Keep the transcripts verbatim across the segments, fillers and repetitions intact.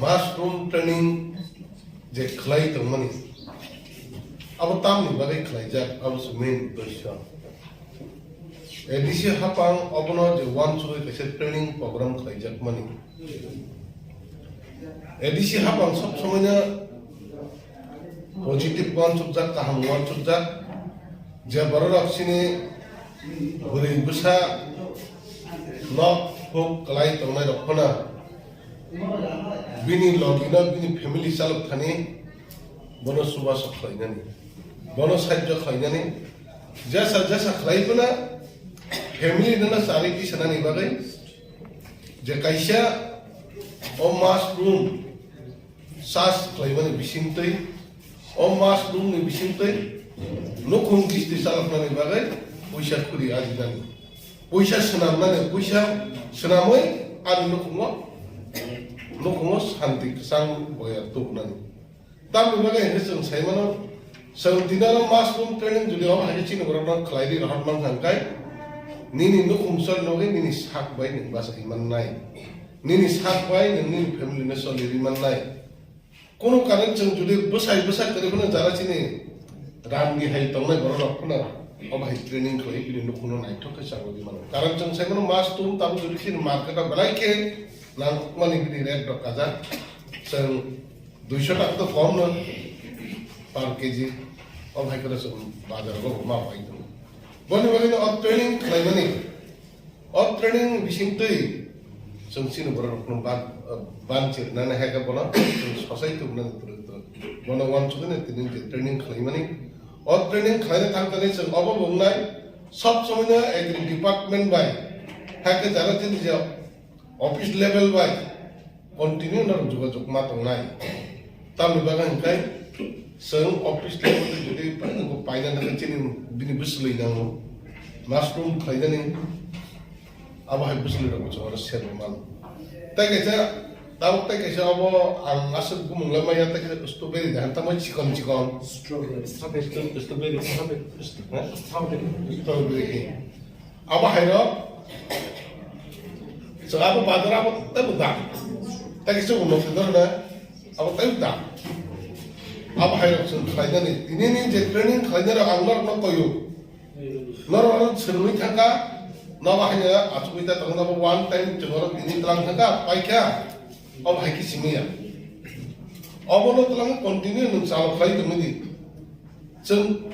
Mushroom training je khlai tongmani, abo tamni bagwi khlaijak, abo se main uddesyo. A D C hapang obono je uansugwi kaisa training program khlaijakmani. A D C hapang sob somoino positive uansukjak, kaham uansukjak. Je bororok chini bwrwi bwsa nok huk kwlai tongnai rok phano bini logino bini family chalok thani bono chubachu khlainani, bono sahajyo khlainani, jesa jesa khlai phano family no charwi tisanani bagwi je kaisa o mushroom charge khlaimani bisingtwi, o mushroom ni bisingtwi nukhung kisti chaloknani bagwi puisa khuri ajinani, puisa swnamnani, puisa swnamwi ani nukhungo, nukhungo santi kwchang boyar tubunani. Tamni bagwi hwnkhe chwng sai mano, chwng tini oro mushroom training jodi omo hai khe chini borokno khlai ri rohor mankha hwnkhe, nini nukhung choli nogwi nini sak bai nwng bachai mannai, nini sak bai nwng nini family no choli ri mannai. Kunu karon chwng jodi bwsai bwsai kwrwi phano jara chini rang di hai tongnai borok rok phano obo hai training khlai bini nukhung no naithok khe chagwi mano. Karon chwng sai mano mushroom tabuk jodi chini market o belai khe nangkukmani bini rate rok kajak. Chwng duiso taka to kom no per K G, o hai khe chwng bazar o ma pai tongo. Boni bagwi no o training khlaimani, o training bisingtwi chwng chini borok rokno ban, ban chirnani hai khe bono chwng sosai tubunani twrwk twrwk. Bono uansukgwi no tini je training khlaimani, o training khlaina thangthani chwng obo bo wngnai, sob somoino agri department bai hai khe jara chini je office level bai continue norok jogajog ma tongnai. Tamni bagwi hwnkhe chwng office level bai jodi paina thangkhe chini bini bwswlwi nango, mushroom khlainani, abo hai bwswlwi rok chwng oro serbo mano. Tei kaisa, tabuk tei kaisa obo ang aswk bumung lai manya, tei kaisa strawberry de, tamo chikon chikon. Strawberry, strawberry, strawberry, strawberry, strawberry. Strawberry. Abo hai rok, so abo bazar abo tei bo dam. Tei kisa bo nokhe dor na, abo tei bo dam. Abo hai rok chwng khlainani. Tini ni je training khlainai rok ang norok no koyo. Norok oro swrwngwi thangkha, nobo hai no achugwi ta tongo, nobo one time chwng oro tini tlang thangkha, paikha. Abo hai khe simi ya. Obo no tlang continue nwng chalo khlai tongwi di. Chwng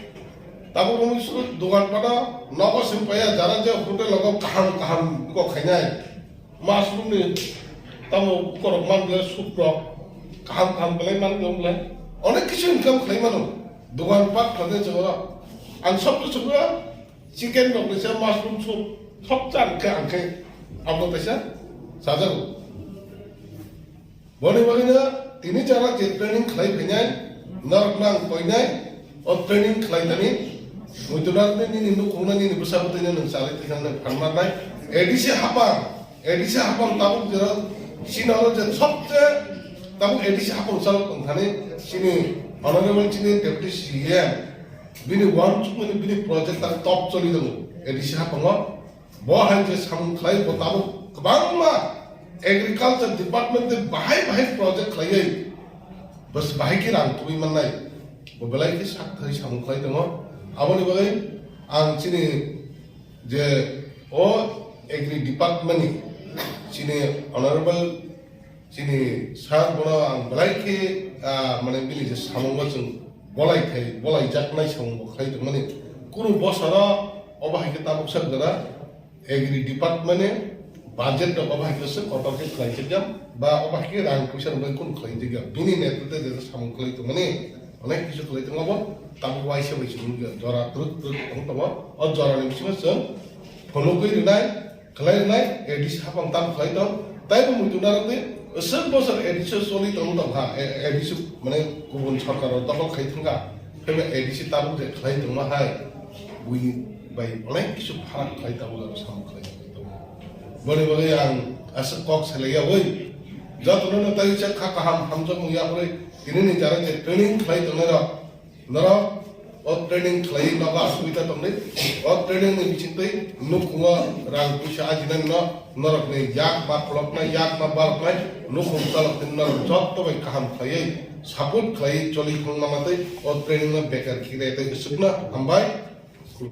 tabuk wngwi suru dogan pada nogo simi paiya, jara je hotel rogo kaham kaham kok khainai. Mushroom ni tamo bukorok man bwlai soup rok kaham kaham belai man bwlai. Onek kisu income khlai mano. Dogan pat khlainai chwng oro. Ang sob to chwng chicken rok ni se mushroom soup sob chan khe ang khe abo kaisa sajago. Boni bagwino tini jara je training khlai phainai, norokno ang koinai, o training khlai thani, muitu narwkni nini nukhungno nini bwsa bwtwino nwng chalwi thwinani phan marnai. A D C hapang, A D C hapang tabuk jora chini oro je sobse tabuk A D C hapang chalok tong thani chini honorable chini deputy C E M bini uansukmani bini project tak top choli tongo A D C hapango. Bo hai je samung khlai, bo tabuk kwbangma agriculture department de bahai bahai project khlaiwi bas bahai khe rang tubui mannai, bo belai khe sak thai samung khlai tongo. Aboni bagwi ang chini je o agri department ni chini honorable chini sir bono ang belai khe, ah, mane bini je samungo chwng bolai khai, bolai jaknai samung bo khlai tongmani. Kunu bosoro obo hai khe tabuk sak jora agri department ni budget rok obo hai khe se kotor khe khlai jakya ba obo hai khe rang puisa rok bai kunu khlai jakya. Bini netritwe je samung khlai tongmani, onek kisu khlai tongo bo, tabuk waisa bai chwng jora twrwk twrwk tong tongo. O jora ni bisingo chwng phunugwi rwnai, khlai rwnai, A D C hapang tam khlai tong, taibo muitu narwkni aswk bosor A D C choli tong tong kha, A-, A D C mane kubun sarkar rok dokhol khai thang kha, phaiba A D C tabuk je khlai tongma hai, bui Bai onek kisu pharak khlai tabuk aro samung khlai tabuk. Boni bagwi ang aswk kok selai yawi jotono no tai chak kha kaham hamjakmung yaphre tini ni jara je training khlai tongnai rok norok o training khlai nogo aswita tongdi. O training ni bisingtwi nukhungo rang puisa ajinani no norok ni yak ma khuloknai yak ma baloknai nukhung chalok tini norok jotto bai kaham khlaiwi support khlaiwi choli thangma matwi o training no bekar khire tei swkna hambai.